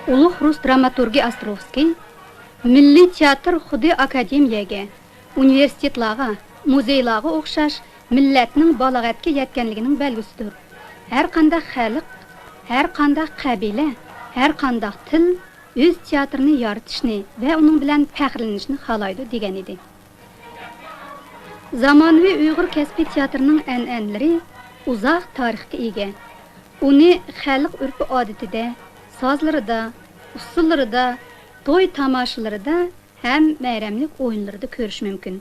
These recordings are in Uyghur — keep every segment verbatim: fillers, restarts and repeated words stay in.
ئۇلۇغ رۇس دراماتورگى ئاستروۋسكىي مىللىي تىياتىر خۇددى ئاكادېمىيەگە، ئۇنىۋېرسىتېتلارغا، مۇزېيلارغا ئوخشاش مىللەتنىڭ بالاغەتكە يەتكەنلىكىنىڭ بەلگىسىدۇر. ھەرقانداق خەلق، ھەرقانداق قەبىلە، ھەرقانداق تىل ئۆز تىياتىرىنى يارىتىشنى ۋە ئۇنىڭ بىلەن پەخىرلىنىشنى خالايدۇ، دېگەن ئىدى. زامانىۋى ئۇيغۇر كەسپىي تىياتىرىنىڭ ئەنئەنىلىرى ئۇزاق تارىخقا ئىگە. ئۇنى خەلق ئۆرپ-ئادىتىدە، سازلىرىدا، ئۇسسۇللىرىدا، توي-تاماشىلىرىدا ھەم مەيرەملىك ئويۇنلىرىدا كۆرۈش مۇمكىن.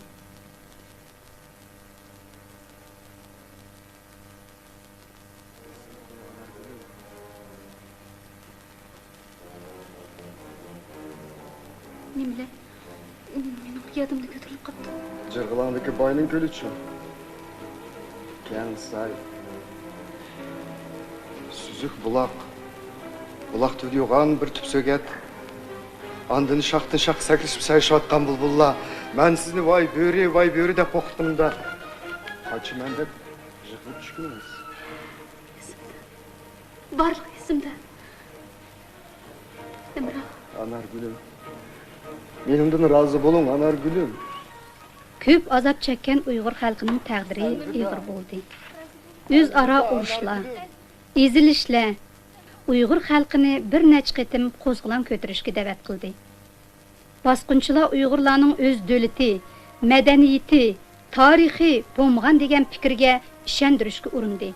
نېمىلەر؟ مېنىڭ يادىمدىن كۆتۈرۈلۈپ قاپتۇ. جىرغىلاڭدىكى باينىڭ كۆلىچۇ؟ كەڭ ساي. سۈزۈك بۇلاق. بۇلاق تۈۋىدە يوغان بىر تۈپ سۆگەت. ئاندىن شاختىن شاخقا سەكرىشىپ سەگىشىۋاتقان بۇلبۇللار. مەن سىزنى ۋاي بۆرە، ۋاي بۆرە دەپ قورقۇتتۇم-دە. قاچىمەن دەپ يىقىلىپ چۈشكىنىڭىز. بارلىقى ئېسىمدە. ئەمرا. ئانارگۈلۈم. مېنىڭدىن رازى بولۇڭ، ئانارگۈلۈم. كۆپ ئازاب چەككەن ئۇيغۇر خەلقىنىڭ تەقدىرى ئېغىر بولدى. ئۆزئارا ئۇرۇشلار، ئېزىلىشلەر ئۇيغۇر خەلقىنى بىر نەچچە قېتىم قوزغىلاڭ كۆتۈرۈشكە دەۋەت قىلدى. باسقۇنچىلار ئۇيغۇرلارنىڭ ئۆز دۆلىتى، مەدەنىيىتى، تارىخى بولمىغان دېگەن پىكىرگە ئىشەندۈرۈشكە ئۇرۇندى.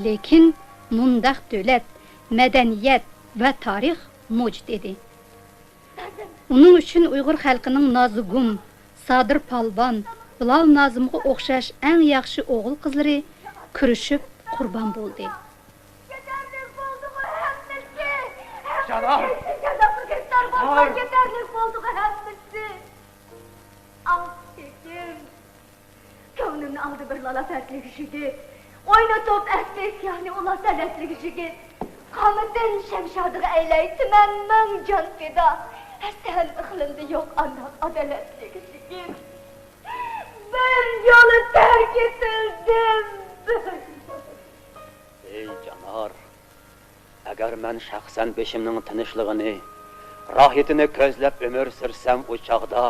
لېكىن مۇنداق دۆلەت، مەدەنىيەت ۋە تارىخ مەۋجۇت ئىدى. ئۇنىڭ ئۈچۈن ئۇيغۇر خەلقىنىڭ نازۇگۇم، سادىر پالۋان، بىلال نازىمغا ئوخشاش ئەڭ ياخشى ئوغۇل-قىزلىرى كۈرىشىپ قۇربان بولدى. يېتەرلىك بولدىغۇ ھەممىسى! جانان! ھەممىسى جازاغا گىرىپتار بولغان! جانان! يېتەرلىك بولدىغۇ ھەممىسى! ئاھ، چېچىم! كۆڭلۈمنى ئالدى بىر لالا پەردىلىك يىگىت، ئوينىتىپ ئەسلى ئىسيانى ئۇلار سەنئەتلىك يىگىت. قامىتىن شەمشادىغا ئەيلەي تۈمەن مىڭ جان پىدا، ھەسسەن ئىقلىمدا يوق ئانداق ئادالەتلىك يىگىت. بىر يولى تەرك ئېتىلدىم. ئەي جانار، ئەگەر مەن شەخسەن بېشىمنىڭ تىنچلىقىنى، راھىتىنى كۆزلەپ ئۆمۈر سۈرسەم، ئۇ چاغدا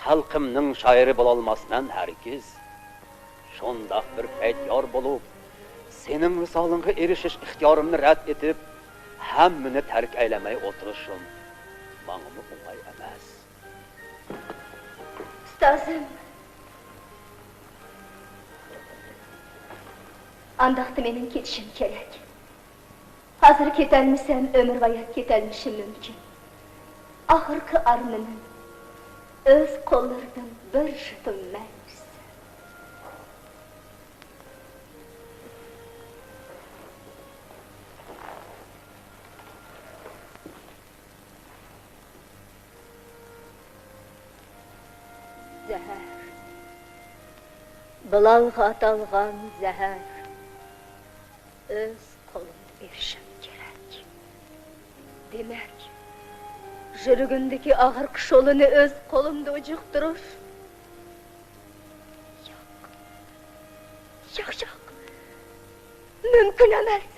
خەلقىمنىڭ شائىرى بولالماسمەن ھەرگىز. شۇنداق بىر پەيت يار بولۇپ، سېنىڭ ۋىسالىڭغا ئېرىشىش ئىختىيارىمنى رەت ئېتىپ، ھەممىنى تەرك ئەيلىمەي ئولتۇرۇشۇم ماڭىمۇ ئوڭاي ئەمەس. ئۇستازىم، ئانداقتا مېنىڭ كېتىشىم كېرەك. ھازىر كېتەلمىسەم، ئۆمۈرۋايەت كېتەلمىشىم مۇمكىن. ئاخىرقى ئارمىنىم، ئۆز قوللىرىدىن بىر يۇتۇم مەيۋىسى. زەھەر. بىلالغا ئاتالغان زەھەر. ئۆز قولۇمدا بېرىشىم كېرەك. دېمەك، يۈرىكىمدىكى ئاخىرقى شولىنى ئۆز قولۇمدا ئۇجۇقتۇرۇش. ياق. ياق، ياق. مۇمكىن ئەمەس.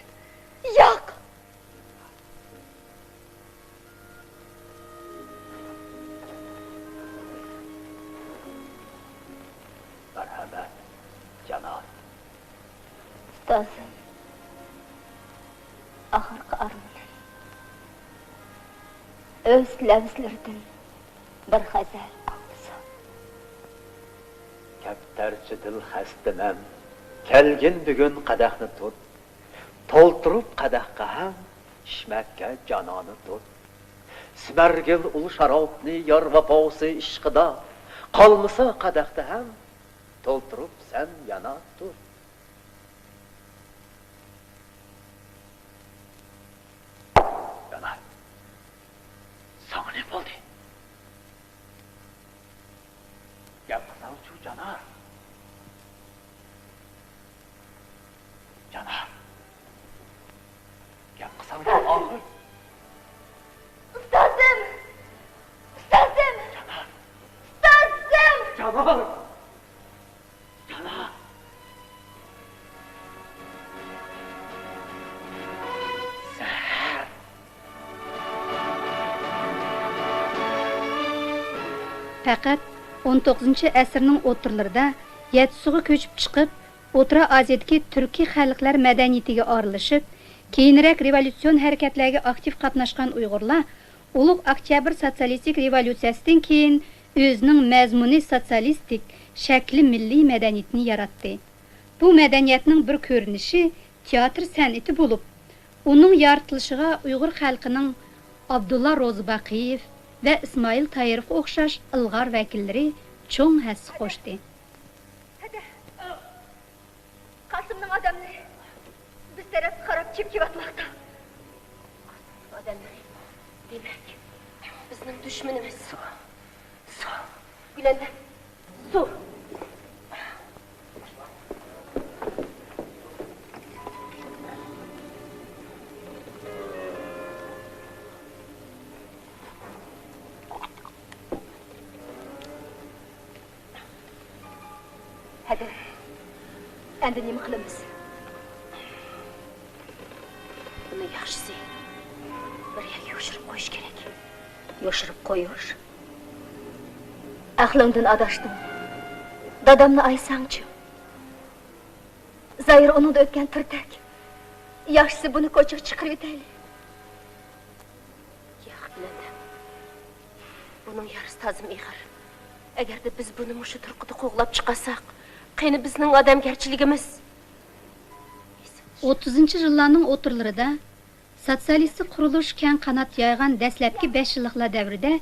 ياق. مەرھەمەت، جانان. ئۇستازىم، ئاخىرقى ئارمىنىم. ئۆز لەۋزلىرىدىن بىر غەزەل ئاڭلىسام. كەپتەرچە دىل خەستىمەن، كەلگىن بۈگۈن قەدەھنى تۇت. تولتۇرۇپ قەدەھقە ھەم، ئىچمەككە جانانى تۇت. سىمەرگىل ئۇل شارابنى يار ۋاپاسى ئىشقىدا، قالمىسا قەدەھتە ھەم، تولتۇرۇپ سەن يەنە تۇت. جانان، ساڭا نېمە بولدى؟ گەپ قىلساڭچۇ، جانان؟ جانان، گەپ قىلساڭچۇ ئاخىر؟ ئۇستازىم! ئۇستازىم! جانان! ئۇستازىم! جانان! جانان! زەھەر! پەقەت ئون توققۇزىنچى ئەسىرنىڭ ئوتتۇرىلىرىدا يەتىسۇغا كۆچۈپ چىقىپ، ئوتتۇرا ئازىيىدىكى تۈركىي خەلقلەر مەدەنىيىتىگە ئارىلىشىپ، كېيىنرەك رېۋوليۇتسىيون ھەرىكەتلەرگە ئاكتىپ قاتناشقان ئۇيغۇرلار ئۇلۇغ ئۆكتەبىر سوتسىيالىستىك رېۋوليۇتسىيەسىدىن كېيىن ئۆزىنىڭ مەزمۇنى سوتسىيالىستىك، شەكلى مىللىي مەدەنىيىتىنى ياراتتى. بۇ مەدەنىيەتنىڭ بىر كۆرۈنۈشى تىياتىر سەنئىتى بولۇپ، ئۇنىڭ يارىتىلىشىغا ئۇيغۇر خەلقىنىڭ ئابدۇللا روزىباقىيېف ۋە ئىسمائىل تاھىروغا ئوخشاش ئىلغار ۋەكىللىرى چوڭ ھەسسە قوشتى. ھەدە، قاسىمنىڭ ئادەملىرى بىز تەرەپكە قاراپ چېپىپ كېلىۋاتماقتا. قاسىمنىڭ ئادەملىرى، دېمەك، بىزنىڭ دۈشمىنىمىز. سۇ، سۇ. گۈلەندەم، سۇ. ھەدە، ئەمدى نېمە قىلىمىز؟ بۇنى ياخشىسى بىر يەرگە يوشۇرۇپ قويۇش كېرەك. يوشۇرۇپ قويۇش؟ ئەقلىڭدىن ئاداشتىڭ. دادامنى ئايىساڭچۇ؟ زاھىر ئۇنىڭدا ئۆتكەن تۈرتەك. ياخشىسى بۇنى كوچىغا چىقىرىۋېتەيلى. ياق، بىلەندەم. بۇنىڭ يارىسى تازىمۇ ئېغىر. ئەگەردە بىز بۇنى مۇشۇ تۇرقىدا قوغلاپ چىقارساق، قېنى بىزنىڭ ئادەمگەرچىلىكىمىز؟ ئوتتۇزىنچى يىللارنىڭ ئوتتۇرىلىرىدا سوتسىيالىستىك قۇرۇلۇش كەڭ قانات يايغان دەسلەپكى بەش يىللىقلار دەۋرىدە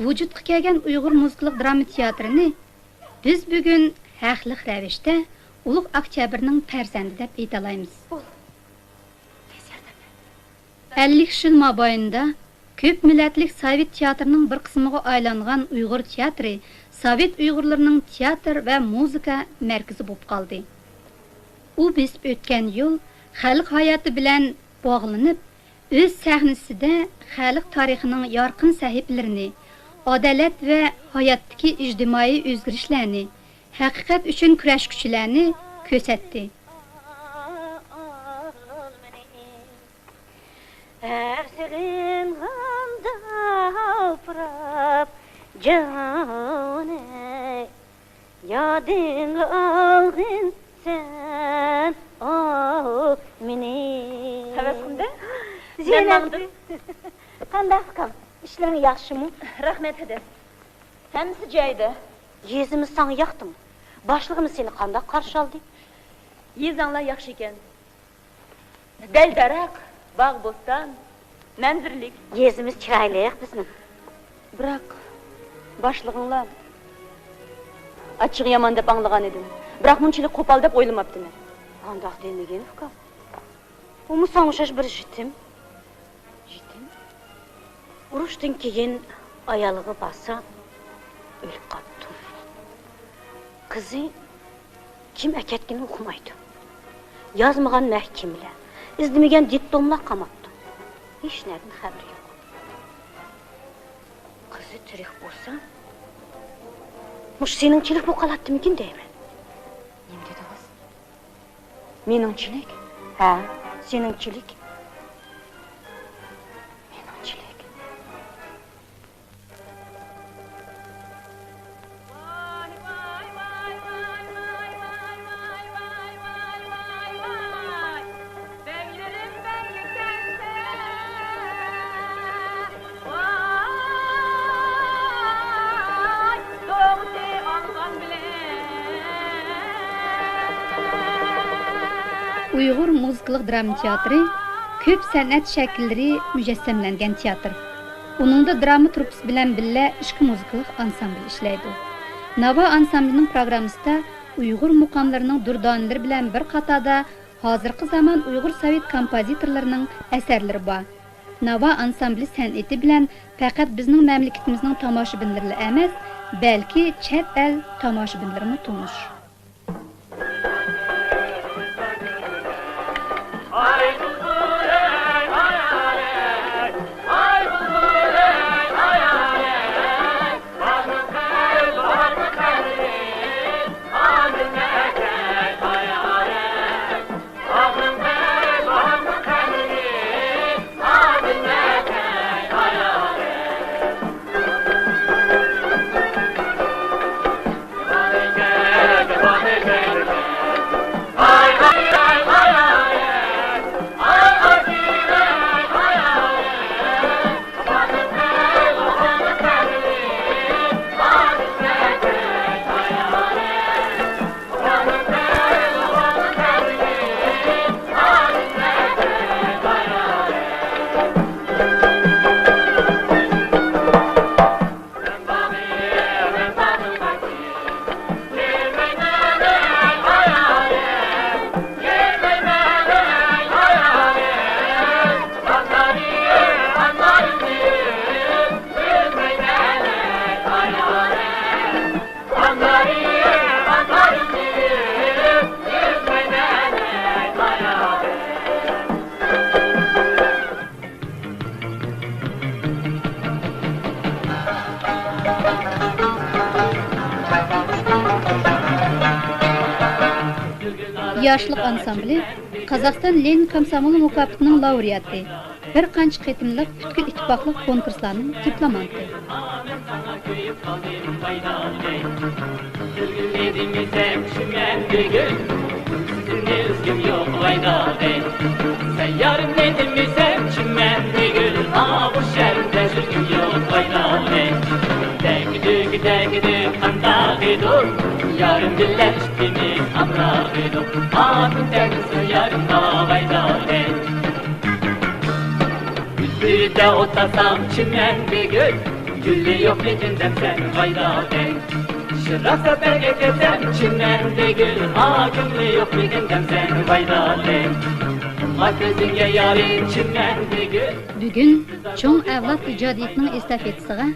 ۋۇجۇدقا كەلگەن ئۇيغۇر مۇزىكىلىق دىراما تىياتىرىنى بىز بۈگۈن ھەقلىق رەۋىشتە ئۇلۇغ ئۆكتەبىرنىڭ پەرزەنتى دەپ ئېيتالايمىز. ئەللىك يىل مابەينىدە كۆپ مىللەتلىك سوۋېت تىياتىرىنىڭ بىر قىسمىغا ئايلانغان ئۇيغۇر تىياتىرى سوۋېت ئۇيغۇرلىرىنىڭ تىياتىر ۋە مۇزىكا مەركىزى بولۇپ قالدى. ئۇ بېسىپ ئۆتكەن يول خەلق ھاياتى بىلەن باغلىنىپ، ئۆز سەھنىسىدە خەلق تارىخىنىڭ يارقىن سەھىپىلىرىنى، ئادالەت ۋە ھاياتتىكى ئىجتىمائىي ئۆزگىرىشلەرنى، ھەقىقەت ئۈچۈن كۈرەشكۈچىلەرنى كۆرسەتتى. ھەر سېغىنغاندا ئاپىراپ جانىنى، يادىڭغا ئالغىن سەن، ئاۋۇ مېنى. ھەۋەس قىلدى. مەن زىينەت. ماڭدىم. قانداق ئۇكام؟ ئىشلىرىڭ ياخشىمۇ؟ رەھمەت، ھەدە. ھەممىسى جايىدا. يېزىمىز ساڭا ياقتىمۇ؟ باشلىقىمىز سېنى قانداق قارشى ئالدى؟ يېزاڭلار ياخشى ئىكەن. دەل-دەرەخ، باغ-بوستان، مەنزىرىلىك. يېزىمىز چىرايلىق بىزنىڭ. بىراق، باشلىقىڭلار ئاچچىقى يامان دەپ ئاڭلىغان ئىدىم. بىراق، مۇنچىلىك قوپال دەپ ئويلىماپتىمەن. ئانداق دېمىگىن، ئۇكام. ئۇمۇ ساڭا ئوخشاش بىر يېتىم. يېتىم؟ ئۇرۇشتىن كېيىن ئايالىغا بارسا، ئۆلۈپ قاپتۇ. قىزى كىم ئەكەتكىنىنى ئۇقمايدۇ. يازمىغان مەھكىمىلەر، ئىزدىمىگەن دېتدوملار قاماپتۇ. ھېچنەدىن خەۋىرى يوق. قىزى تىرىك بولسا، مۇشۇ سېنىڭچىلىك بولۇپ قالاتتىمىكىن دەيمەن. نېمە دېدىڭىز؟ مېنىڭچىلىك؟ ھە، سېنىڭچىلىك. مېنىڭچىلىك. ئۇيغۇر مۇزىكىلىق دىراما تىياتىرى كۆپ سەنئەت شەكىللىرى مۇجەسسەملەنگەن تىياتىر. ئۇنىڭدا دىراما ترۇپپىسى بىلەن بىللە ئىككى مۇزىكىلىق ئانسامبىل ئىشلەيدۇ. ناۋا ئانسامبىلىنىڭ پروگراممىسىدا ئۇيغۇر مۇقاملىرىنىڭ دۇردانىلىرى بىلەن بىر قاتاردا ھازىرقى زامان ئۇيغۇر سوۋېت كومپوزىتورلىرىنىڭ ئەسەرلىرى بار. ناۋا ئانسامبىلى سەنئىتى بىلەن پەقەت بىزنىڭ مەملىكىتىمىزنىڭ تاماشىبىنلىرىلا ئەمەس، بەلكى چەت ئەل تاماشىبىنلىرىمۇ تونۇش. ياشلىق ئانسامبىلى قازاقىستان لېنىن كومسومول مۇكاپاتىنىڭ لاۋرېئاتى، بىر قانچە قېتىملىق پۈتكۈل ئىتتىپاقلىق كونكۇرسلارنىڭ دىپلومانتى. سەن يارىم دېمىسەم، چىمەن دېگۈل، ئاۋۇ شەھەردە سۈرگۈم يوق، ۋايدالى. دەگدۈك، دەگدۈك، قانداق ئىدۇق؟ يارىم بىلەن ئىككىمىز ئامراق ئىدۇق. ئاتۇم تەگسۇ يارىمغا، ۋايدالى. بىردە ئوتلاسام، چىمەن دېگۈل، گۈلى يوق لېكىن دەمسەن، ۋايدالى. شىراق سەپەرگە كەلسەم، چىمەن دېگۈل، ئاكىمنى يوقلىغىن دەمسەن، ۋايدالىم. قىلما كۆزۈڭگە يارىم، چىمەن دېگۈل. بۈگۈن چوڭ ئەۋلاد ئىجادىيىتىنىڭ ئېستافېتىسىغا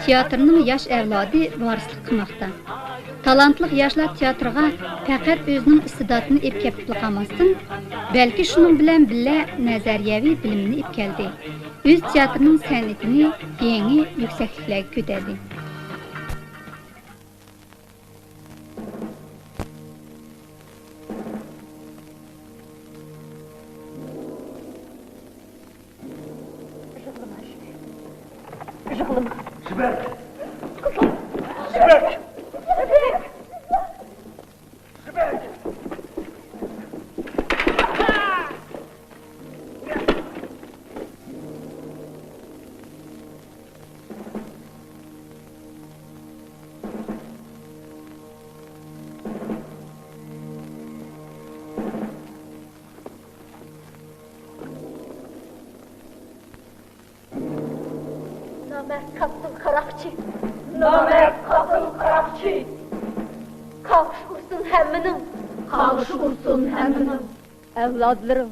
تىياتىرنىڭ ياش ئەۋلادى ۋارىسلىق قىلماقتا. تالانتلىق ياشلار تىياتىرغا پەقەت ئۆزىنىڭ ئىستىداتىنى ئېلىپ كېلىپلا قالماستىن، بەلكى شۇنىڭ بىلەن بىللە نەزەرىيەۋى بىلىمنى ئېلىپ كەلدى. ئۆز تىياتىرىنىڭ سەنئىتىنى يېڭى يۈكسەكلىكلەرگە كۆتەردى. يىغلىما، يىغلىما. يىغلىما. قىزىم. يىغلىما. يىغلىما. نامەرد قاسىم قاراقچى. نامەرد قاسىم قاراقچى. قاغىشى ئۇرسۇن ھەممىنىڭ. قاغىشى ئۇرسۇن ھەممىنىڭ. ئەۋلادلىرىڭ،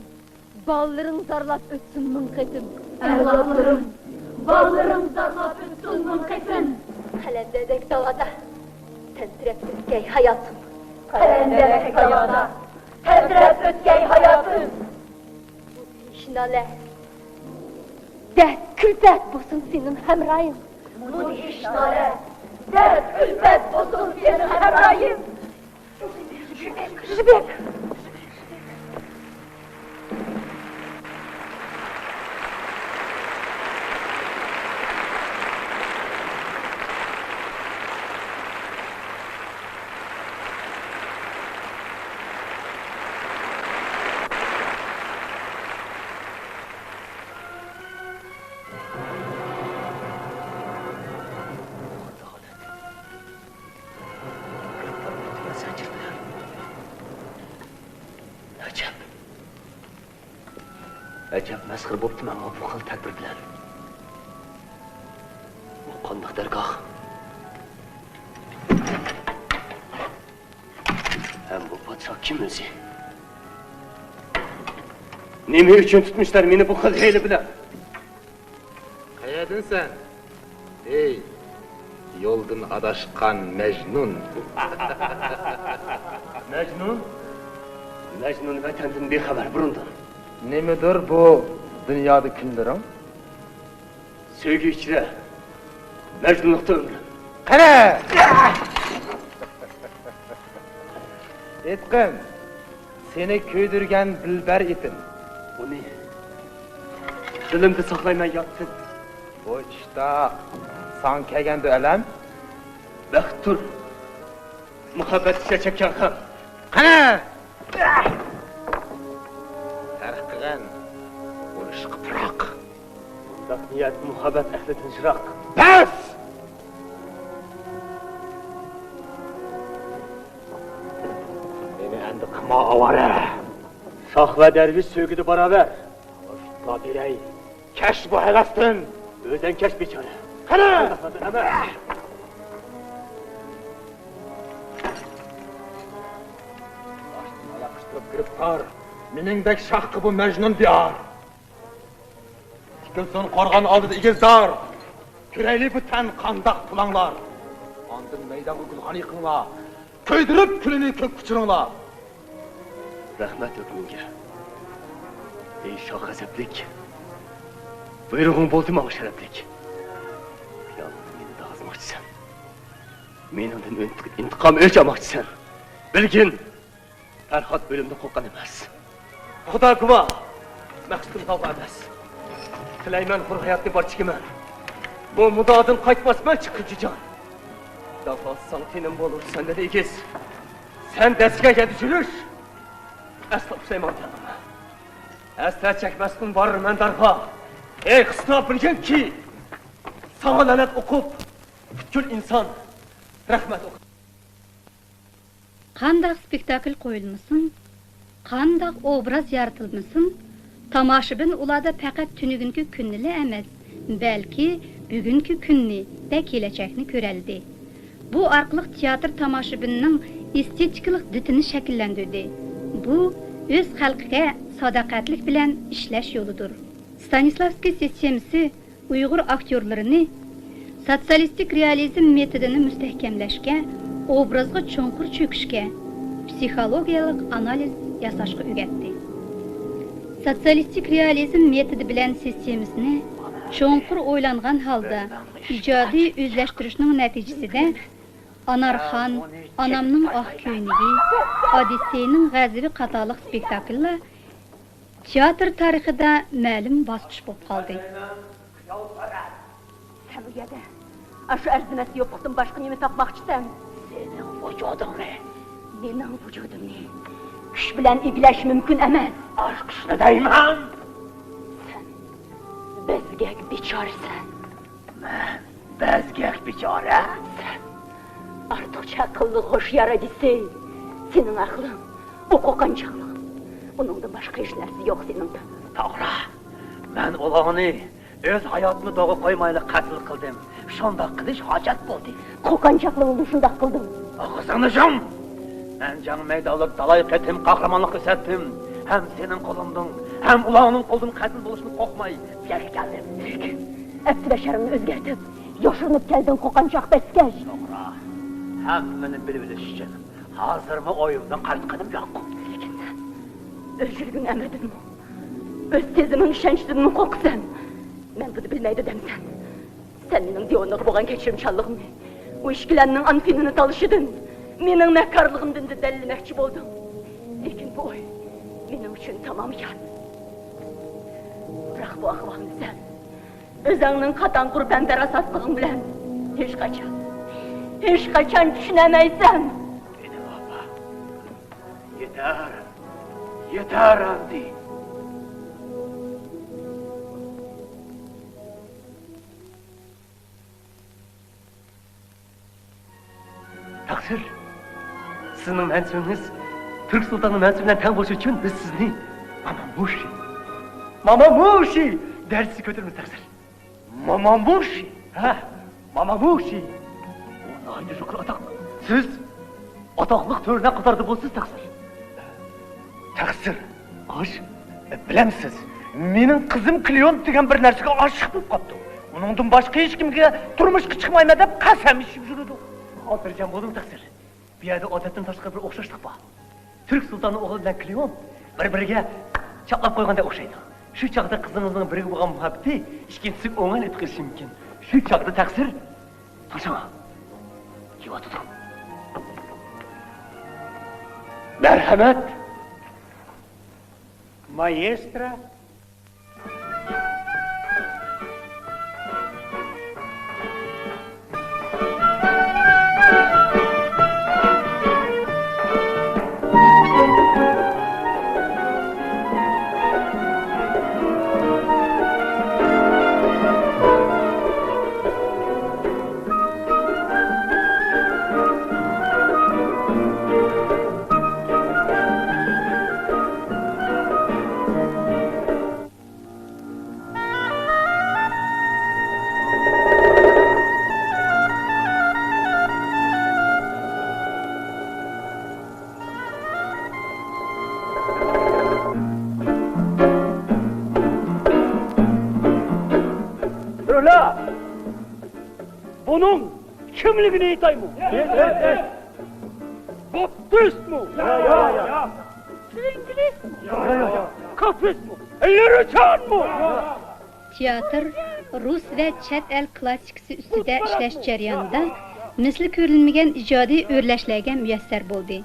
بالىلىرىڭ زارلاپ ئۆتسۇن مىڭ قېتىم. ئەۋلادلىرىڭ، بالىلىرىڭ زارلاپ ئۆتسۇن مىڭ قېتىم. قەلەندەردەك داۋادا تەمتىرەپ ئۆتكەي ھاياتىم. قەلەندەردەك داۋادا تەمتىرەپ ئۆتكەي ھاياتىم. بۇ تىنچ نالە، دەرد كۈلپەت بولسۇن سېنىڭ ھەمراھىڭ. بۇ تىنچ نالە، دەرد كۈلپەت بولسۇن سېنىڭ ھەمراھىڭ. ئەجەب. ئەجەب مەسخىرە بوپتۇ مەنغۇ بۇ خىل تەدبىر بىلەن. بۇ قانداق دەرگاھ؟ ھەم بۇ پادىشاھ كىم ئۆزى؟ نېمە ئۈچۈن تۇتمۇشلار مېنى بۇ خىل ھىيلە بىلەن؟ قەيەردىنسەن؟ ھېي، يولدىن ئاداشقان مەجنۇن! مەجنۇن؟ مەجنۇن ۋەتەندىن بىخەۋەر بۇرۇندىن. نېمىدۇر بۇ دۇنيادا كۈنلىرىڭ؟ سۆيگۈ ئىچرە، مەجنۇنلۇقتا ئۆمرۈم. قېنى! ئېيتقىن، سېنى كۆيدۈرگەن دىلبەر ئېتىم. ئۇنى دىلىمدا ساقلايمەن ياتتىن. بۇ ئىشتا ساڭا كەلگەندۇ ئەلەم؟ بەختتۇر، مۇھەببەت ئىچىدە چەككەن غەم. قېنى! پەرق قىلغىن، ئۇرۇشقا پىراق. بۇنداق نىيەت مۇھەببەت ئەھلىدىن يىراق. بەس! مېنى ئەمدى قىلما ئاۋارە. شاھ ۋە دەرۋىش سۆيگۈدە باراۋەر. ئاشۇتما بېرەي. كەچ بۇ ھەۋەستىن! ئۆزۈڭ كەچ، بىچارە! قېنى! باشتىن ئاياق قىستۇرۇپ گىرىپتار، مېنىڭدەك شاھقا بۇ مەجنۇن دىيار. تىكىلسۇن قورغان ئالدىدا ئېگىز دار، كۆرەيلى بۇ تەن قانداق پۇلاڭلار. ئاندىن مەيدانغا گۈلخان يېقىڭلار، كۆيدۈرۈپ كۈلىنى كۆككە ئۇچۇرۇڭلار. رەھمەت ھۆكمۈڭگە، ئەي شاھ غەزەپلىك! بۇيرۇغۇڭ بولدى ماڭا شەرەپلىك. خىيالىڭدا مېنى داغزىماقچىسەن. مېنىڭدىن ئىنت-، ئىنتىقام ئۆچ ئالماقچىسەن. بىلگىن! پەرھات ئۆلۈمدىن قورققان ئەمەس. خۇدا گۇۋاھ، مەقسىتىم غەۋغا ئەمەس. تىلەيمەن ھۇر ھاياتنى بار چېكىمەن. بۇ مۇددىئادىن قايتماسمەن چىققۇچىجان. دەرھال ساڭا تېنىم بولۇر سەندىن ئېگىز. سەن دەسكە يەتكۈزۈش ئەسلا پۇشايمان قىلمايمەن. ھەسرەت چەكمەستىن بارىمەن دەرھال. ئەي قىستا بىلگىنكى، ساڭا لەنەت ئوقۇپ، پۈتكۈل ئىنسان رەھمەت ئوقۇپ. قانداق سپېكتاكل قويۇلمىسۇن، قانداق ئوبراز يارىتىلمىسۇن، تاماشىبىن ئۇلاردا پەقەت تۈنۈگۈنكى كۈننىلا ئەمەس، بەلكى بۈگۈنكى كۈننى ۋە كېلەچەكنى كۆرەلىدى. بۇ ئارقىلىق تىياتىر تاماشىبىننىڭ ئېستېتىكىلىق دىتىنى شەكىللەندۈردى. بۇ ئۆز خەلقىگە ساداقەتلىك بىلەن ئىشلەش يولىدۇر. ستانىسلافسكىي سىستېمىسى ئۇيغۇر ئاكتيورلىرىنى سوتسىيالىستىك رېئالىزم مېتودىنى مۇستەھكەملەشكە، ئوبرازغا چوڭقۇر چۆكۈشكە، پسىخولوگىيەلىك ئانالىز ياساشقا ئۆگەتتى. سوتسىيالىستىك رېئالىزم مېتودى بىلەن سىستېمىسىنى چوڭقۇر ئويلانغان ھالدا ئىجادىي ئۆزلەشتۈرۈشنىڭ نەتىجىسىدە ئانارخان، ئانامنىڭ ئاق كۆينىكى، ئادىسسېينىڭ غەزىپى قاتارلىق سپېكتاكللار تىياتىر تارىخىدا مەلۇم باسقۇچ بولۇپ قالدى. سەن ئۇ يەردە ئاشۇ ئەرزىمەس يوپۇقتىن باشقا نېمە تاپماقچىسەن؟ سېنىڭ ۋۇجۇدۇڭنى. مېنىڭ ۋۇجۇدۇمنى كۈچ بىلەن ئىگىلەش مۇمكىن ئەمەس. ئاچقۇچنى دەيمەن. سەن بەزگەك بىچارىسەن. مەن بەزگەك بىچارە. سەن ئارتۇقچە ئەقىللىق، ھوشيار ئادىسسېي. سېنىڭ ئەقلىڭ، ئۇ قوقانچاقلىق. ئۇنىڭدىن باشقا ھېچ نەرسە يوق سېنىڭدە. توغرا. مەن ئۇلارنى ئۆز ھاياتىمنى دوغا قويمايلا قەتل قىلدىم. شۇنداق قىلىش ھاجەت بولدى. قوقانچاقلىق بولدۇڭ، شۇنداق قىلدىڭ. ئاغزىڭنى يۇم! مەن جەڭ مەيدانلىرىدا تالاي قېتىم قەھرىمانلىق كۆرسەتتىم. ھەم سېنىڭ قولۇڭدىن، ھەم ئۇلارنىڭ قولىدىن قەتل بولۇشنى قورقماي، بۇ يەرگە كەلدىم. ئەپسىلە شەرىڭنى ئۆزگەرتىپ، يوشۇرۇنۇپ كەلدىڭ، قوقانچاق پەسكەش. توغرا. ھەممىنى بىلىۋېلىش ئۈچۈن ھازىرمۇ ئويۇمدىن قايتقىنىم يوق. لېكىن سەن ئۆز يۈرىكىڭ ئەمرىدىنمۇ، ئۆز سېزىمىڭ ئىشەنچىدىنمۇ قورقىسەن. مەن بۇنى بىلمەيدۇ دەمسەن؟ سەن مېنىڭ دىئوننىغا بولغان كەچۈرۈمچانلىقىمنى، ئۇ ئىككىلەننىڭ ئانفىنىنى تالىشىدىن، مېنىڭ نەككارلىقىمدىن دەلىللىمەكچى بولدۇڭ. لېكىن بۇ ئوي مېنىڭ ئۈچۈن تامامى يات. بىراق بۇ ئەھۋالنى سەن ئۆزۈڭنىڭ قاتاڭ قۇر پەمپەرۋاز ساسلىقىڭ بىلەن ھېچقاچان، ھېچقاچان چۈشىنەلمەيسەن. ئىنىم ئاپا، يېتەر، يېتەر ئەمدى. تەقسىر. سىزنىڭ مەنسىپىڭىز تۈرك سۇلتانىنىڭ مەنسىپى بىلەن تەڭ بولۇشى ئۈچۈن بىز سىزنى مامامۇشى، مامامۇشى دەرىجىسىگە كۆتۈرىمىز، تەقسىر. مامامۇشى؟ ھە، مامامۇشى. ئۇ ناھايىتى يۇقىرى ئاتاقلىق. سىز ئاتاقلىق تۆرىلەر قاتارىدا بولىسىز، تەقسىر. تەقسىر. خوش. بىلەمسىز، مېنىڭ قىزىم كلېئونت دېگەن بىر نەرسىگە ئاشىق بولۇپ قاپتۇ. ئۇنىڭدىن باشقا ھېچكىمگە تۇرمۇشقا چىقمايمەن دەپ قەسەم ئىچىپ يۈرىدۇ. خاتىرجەم بولۇڭ، تەقسىر. بۇ يەردە ئادەتتىن تاشقىرى بىر ئوخشاشلىق بار. تۈرك سۇلتانى ئوغلى بىلەن كلېئونت بىر-بىرىگە چاپلاپ قويغاندەك ئوخشايدۇ. شۇ چاغدا قىزىڭىزنىڭ بىرىگە بولغان مۇھەببىتى ئىككىنچىسىگە ئوڭايلا ئۆتۈپ قېلىشى مۇمكىن. شۇ چاغدا تەقسىر. تاشلاڭا. كېلىۋاتىدۇ. مەرھەمەت. مايسترو. بۇنىڭ كىملىكىنى ئېيتايمۇ؟ بۇددىستمۇ؟ ترىنكلىستمۇ؟ كاپىستمۇ؟ لىرىچانمۇ؟ تىياتىر رۇس ۋە چەت ئەل كلاسسىكىسى ئۈستىدە ئىشلەش جەريانىدا مىسلى كۆرۈلمىگەن ئىجادىي ئۆرلەشلەرگە مۇيەسسەر بولدى.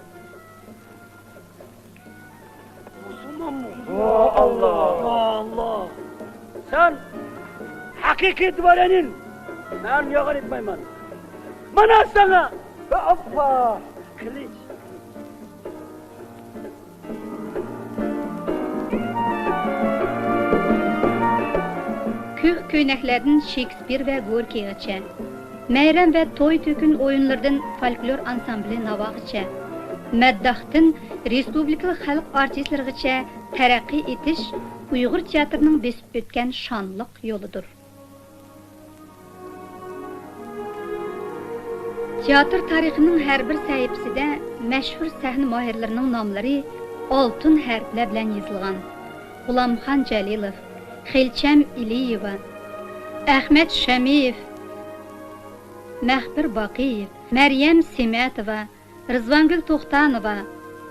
سەن ھەقىقىي دۋارەنىن. مەن يالغان ئېيتمايمەن. مانا ساڭا. ھوپپا! قىلىچ. كۆك كۆينەكلەردىن شېكسپىر ۋە گوركىيغىچە، مەيرەم ۋە توي تۆكۈن ئويۇنلىرىدىن فولكلور ئانسامبلى ناۋاغىچە، مەدداھتىن رېسپۇبلىكىلىق خەلق ئارتىسلىرىغىچە تەرەققىي ئېتىش ئۇيغۇر تىياتىرىنىڭ بېسىپ ئۆتكەن شانلىق يولىدۇر. تىياتىر تارىخىنىڭ ھەر بىر سەھىپىسىدە مەشھۇر سەھنە ماھىرلىرىنىڭ ناملىرى ئالتۇن ھەرپلەر بىلەن يېزىلغان. غۇلامخان جەلىلوف، خېلچەم ئېلىيېۋا، ئەخمەت شەمىيېف، مەخپىر باقىيېۋ، مەريەم سېمەتوۋا، رىزۋانگۈل توختانوۋا،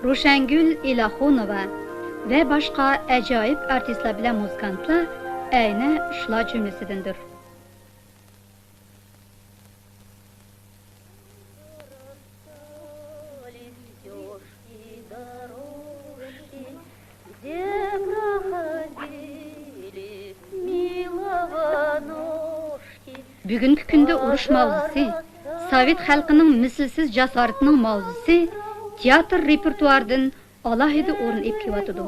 روشەنگۈل ئېلاخۇنوۋا ۋە باشقا ئاجايىپ ئارتىسلار بىلەن مۇزىكانتلار ئەينە شۇلار جۈملىسىدىندۇر. بۈگۈنكى كۈندە ئۇرۇش ماۋزۇسى، سوۋېت خەلقىنىڭ مىسلىسىز جاسارىتىنىڭ ماۋزۇسى تىياتىر رېپېرتۇئارىدىن ئالاھىدە ئورۇن ئېلىپ كېلىۋاتىدۇ.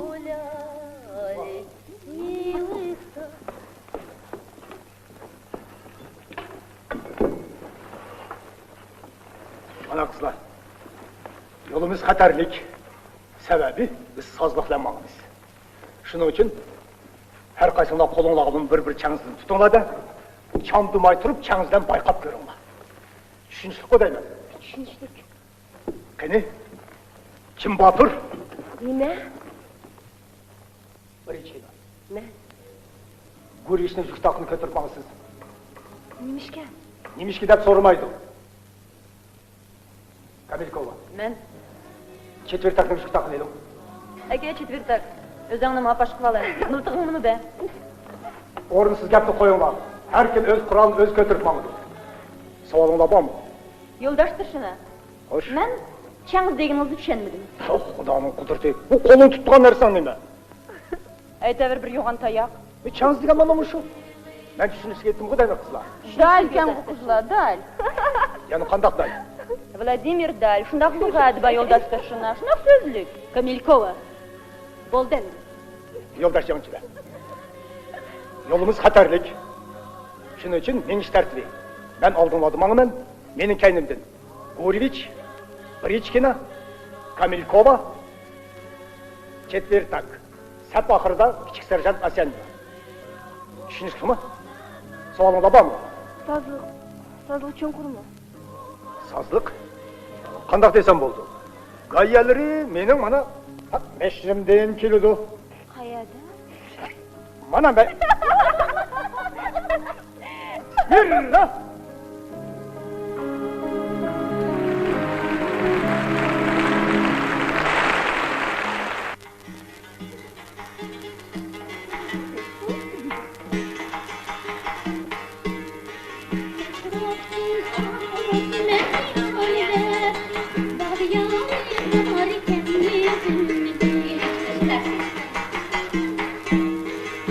مانا قىزلار، يولىمىز خەتەرلىك، سەۋەبى بىز سازلىق بىلەن ماڭىمىز. شۇنىڭ ئۈچۈن ھەر قايسىڭلار قولۇڭلارغا بىر-بىر چەڭزىدىن تۇتۇڭلار-دە، چاندۇرماي تۇرۇپ چەڭزىدىن بايقاپ كۆرۈڭلار. چۈشىنىشلىكقۇ دەيمەن؟ چۈشىنىشلىك. قېنى، كىم باتۇر؟ نېمە؟ بىر ئىچكىنە. مەن. گۇرىچنىڭ يۈك تاقىنى كۆتۈرۈپ ماڭىسىز. نېمىشقا؟ نېمىشقا دەپ سورىمايدۇ. كامىلكوۋا. مەن. چېتۋېرتاكنىڭ يۈك تاقىنى ئېلىڭ. ئاكا، چېتۋېرتاك. ئۆزۈڭنى ماپاش قىلالا. مىلتىقىڭنىمۇ بەر. ئورۇنسىز گەپنى قويۇڭلار. ھەر كىم ئۆز قورالىنى ئۆزى كۆتۈرۈپ ماڭىدۇ. سوئالىڭلار بارمۇ؟ يولداش ستارشىنا. خوش. مەن چەڭزى دېگىنىڭىزنى چۈشەنمىدىم. ئوھ، خۇدانىڭ قۇدرىتى. بۇ قولۇڭ تۇتقان نەرسەڭ نېمە؟ ئەيتەۋەر، بىر يوغان تاياق. ئى، چەڭزى دېگەن مانا مۇشۇ. مەن چۈشىنىشكە ئېيتتىمغۇ دەيمەن قىزلار. دال كەمغۇ قىزلار، دال. يەنە قانداق دال؟ ۋلادىمىر دال. شۇنداق سۆزلەيدۇ بار يولداش ستارشىنا. شۇنداق سۆزلۈك. كامىلكوۋا. بولدى ئەمدى. يولداش جەڭچىلەر. يولىمىز خەتەرلىك. شۇنىڭ ئۈچۈن مېڭىش تەرتىپى. مەن ئالدىڭلاردا ماڭىمەن. مېنىڭ كەينىمدىن گۇرېۋىچ، بىرىچكىنا، كامىلكوۋا، چېتۋېرتاك، سەپ ئاخىرىدا كىچىك سېرژانت ئاسيانىن. چۈشىنىشلىكمۇ؟ سوئالىڭلار بارمۇ؟ سازلىق، سازلىق چوڭقۇرمۇ؟ سازلىق؟ قانداق دېسەم بولىدۇ؟ گايەلىرى مېنىڭ مانا پەق مەشرىمدىن كېلىدۇ. قەيەردە؟ مانا مەن. بىرلا.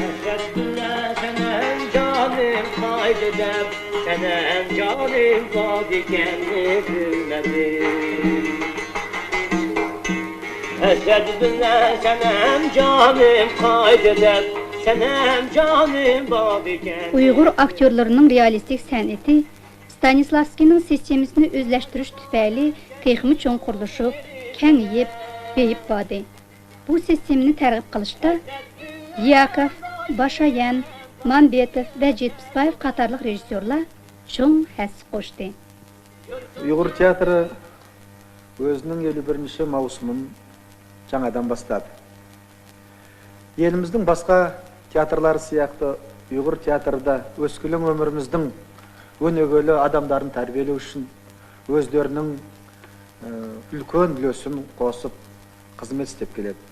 ھەسرەت بىلەن سەنەم جانىم قايتتى دەپ، سەنەم جانىم بارىدىكەننى بىلمەدىم. ھەسرەت بىلەن سەنەم جانىم قايتتى دەپ، سەنەم جانىم بارىدىكەن. ئۇيغۇر ئاكتيورلىرىنىڭ رېئالىستىك سەنئىتى ستانىسلافسكىينىڭ سىستېمىسىنى ئۆزلەشتۈرۈش تۈپەيلى تېخىمۇ چوڭقۇرلىشىپ، كېڭىيىپ، بېيىپ باردى. بۇ سىستېمىنى تەرغىب قىلىشتا ياكوف، باشايان، مامبېتوف ۋە جېتپىسبايېف قاتارلىق رېژىسسورلار چوڭ ھەسسە قوشتى. ئۇيغۇر تىياتىرى ئۆزىنىڭ ئەللىك بىرىنچى ماۋسۇمىنى جاڭىدىن باشلىدى. ئېلىمىزنىڭ باشقا تىياتىرلارى سىياقتا ئۇيغۇر تىياتىرىدا ئۆسكۈلۈڭ ئۆمرىمىزنىڭ ئۈنئۆگۈنلۈك ئادەملەرنى تەربىيەلەش ئۈچۈن ئۆزلىرىنىڭ، ئە، ئۈلكەن ئۈلۈشىنى قوشۇپ خىزمەت ئىشلەپ كېلىدۇ.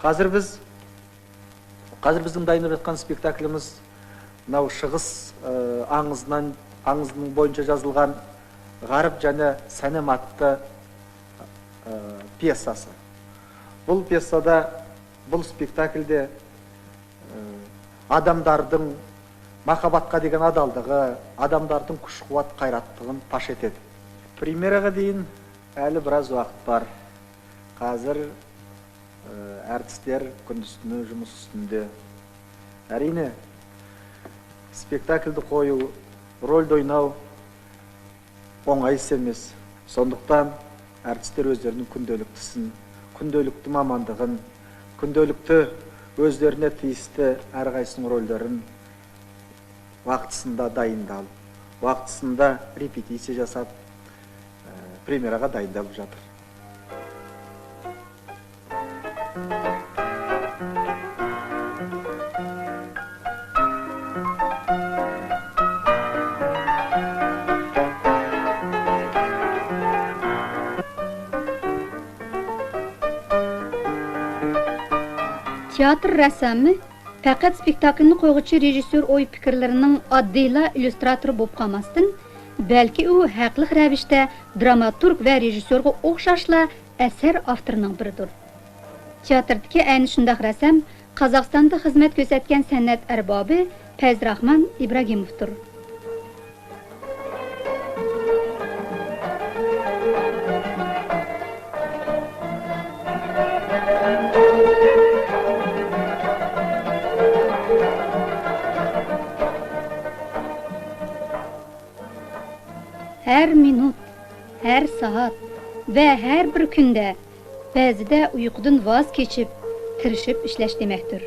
ھازىر بىز، ھازىر بىزنىڭ دايانىۋاتقان سپېكتاكلىمىز ماۋۇ شىغىس، ئە، ئاڭزىنىڭ، ئاڭزىنىڭ بويىچە يېزىلغان غەرب جېنى سەنەم ئاتلىق، ئە، پيېساسى. بۇ پيېسادا، بۇ سپېكتاكلدا، ئە، ئادەمداردىڭ ماخاباتقا دېگەن ئاداللىقى، ئادەمداردىڭ كۈچ-قۇۋۋەت قايراتلىقىنى پاش ئېتىدۇ. پرېميېراغا دېيىن ھەلى بىراز ۋاقىت بار. ھازىر، ئە، ئارتىسلار كۈندۈزكۈنى جۇمۇش ئۈستۈندە. ئەرىنى، سپېكتاكلدا قويۇپ، رولدا ئويناپ، ئوڭايسىز ئەمەس. سوندۇقتان ئارتىسلار ئۆزلىرىنى كۈندىلىكتىسىن، كۈندىلىكتە ماماندىغىن، كۈندىلىكتە ئۆزلىرىنى تېيىستى ھەر قايسىنىڭ روللىرىنى ۋاقتىسىندا دايىندال، ۋاقتىسىندا رېپېتىتسىيە جاساپ، ئە، پرېميېراغا دايىندال بولۇشاتتۇر. تىياتىر رەسسامى پەقەت سپېكتاكلنى قويغۇچى رېژىسسور ئوي-پىكىرلىرىنىڭ ئاددىيلا ئىلليۇستراتورى بولۇپ قالماستىن، بەلكى ئۇ ھەقلىق رەۋىشتە دراماتورگ ۋە رېژىسسورغا ئوخشاشلا ئەسەر ئاپتورىنىڭ بىرىدۇر. تىياتىردىكى ئەنە شۇنداق رەسسام قازاقىستاندا خىزمەت كۆرسەتكەن سەنئەت ئەربابى پەيزراخمان ئىبراگىموۋدۇر. ھەر مىنۇت، ھەر سائەت ۋە ھەر بىر كۈندە بەزىدە ئۇيقۇدىن ۋاز كېچىپ، تىرىشىپ ئىشلەش دېمەكتۇر.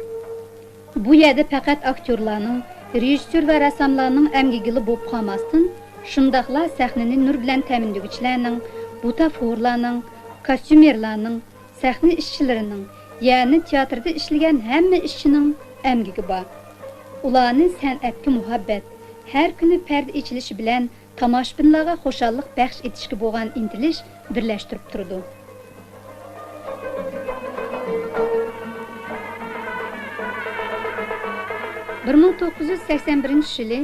بۇ يەردە پەقەت ئاكتيورلارنىڭ، رېژىسسور ۋە رەسساملارنىڭ ئەمگىكىلا بولۇپ قالماستىن، شۇنداقلا سەھنىنى نۇر بىلەن تەمىنلىگۈچىلەرنىڭ، بۇتافورلارنىڭ، كاستيۇمېرلارنىڭ، سەھنە ئىشچىلىرىنىڭ، يەنى تىياتىردا ئىشلىگەن ھەممە ئىشچىنىڭ ئەمگىكى بار. ئۇلارنى سەنئەتكە مۇھەببەت، ھەر كۈنى پەردە ئېچىلىشى بىلەن تاماشىبىنلارغا خۇشاللىق بەخش ئېتىشكە بولغان ئىنتىلىش بىرلەشتۈرۈپ تۇرىدۇ. بىر مىڭ توققۇز يۈز سەكسەن بىرىنچى يىلى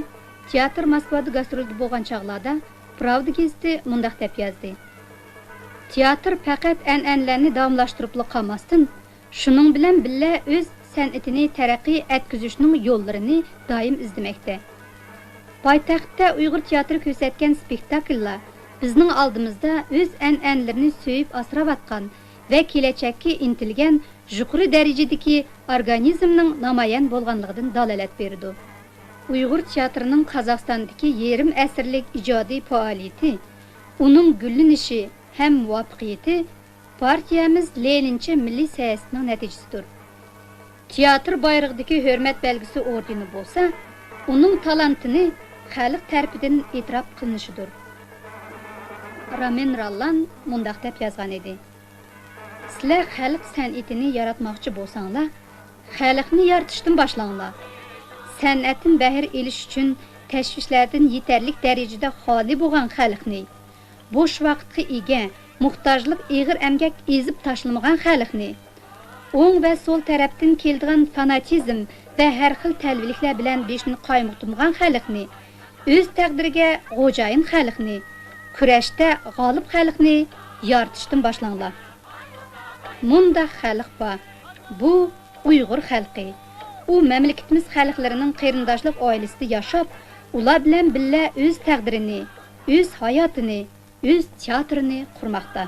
تىياتىر موسكۋادا گاسترولدا بولغان چاغلاردا پراۋدا گېزىتى مۇنداق دەپ يازدى: تىياتىر پەقەت ئەنئەنىلەرنى داۋاملاشتۇرۇپلا قالماستىن، شۇنىڭ بىلەن بىللە ئۆز سەنئىتىنى تەرەققىي ئەتكۈزۈشنىڭ يوللىرىنى دائىم ئىزدىمەكتە. پايتەختتە ئۇيغۇر تىياتىرى كۆرسەتكەن سپېكتاكللار بىزنىڭ ئالدىمىزدا ئۆز ئەنئەنىلىرىنى سۆيۈپ ئاسراۋاتقان ۋە كېلەچەككە ئىنتىلگەن يۇقىرى دەرىجىدىكى ئورگانىزمنىڭ نامايان بولغانلىقىدىن دالالەت بېرىدۇ. ئۇيغۇر تىياتىرىنىڭ قازاقىستاندىكى يېرىم ئەسىرلىك ئىجادىي پائالىيىتى، ئۇنىڭ گۈللىنىشى ھەم مۇۋەپپەقىيىتى پارتىيەمىز لېنىنچە مىللىي سىياسىتىنىڭ نەتىجىسىدۇر. تىياتىر بايرىقىدىكى ھۆرمەت بەلگىسى ئوردېنى بولسا، ئۇنىڭ تالانتىنى خەلق تەرىپىدىن ئېتىراپ قىلىنىشىدۇر. رامىن راللان مۇنداق دەپ يازغان ئىدى: سىلەر خەلق سەنئىتىنى ياراتماقچى بولساڭلار، خەلقنى يارىتىشتىن باشلاڭلار. سەنئەتتىن بەھرە ئېلىش ئۈچۈن تەشۋىشلەردىن يېتەرلىك دەرىجىدە خالىي بولغان خەلقنى، بوش ۋاقىتقا ئىگە، موھتاجلىق، ئېغىر ئەمگەك ئېزىپ تاشلىمىغان خەلقنى، ئوڭ ۋە سول تەرەپتىن كېلىدىغان فاناتىزم ۋە ھەر خىل تەلۋىلىكلەر بىلەن بېشىنى قايمۇقتۇرمىغان خەلقنى، ئۆز تەقدىرىگە خوجايىن خەلقنى، كۈرەشتە غالىب خەلقنى يارىتىشتىن باشلاڭلار. مۇنداق خەلق بار، بۇ ئۇيغۇر خەلقى. ئۇ مەملىكىتىمىز خەلقلىرىنىڭ قېرىنداشلىق ئائىلىسىدە ياشاپ، ئۇلار بىلەن بىللە ئۆز تەقدىرىنى، ئۆز ھاياتىنى، ئۆز تىياتىرىنى قۇرماقتا.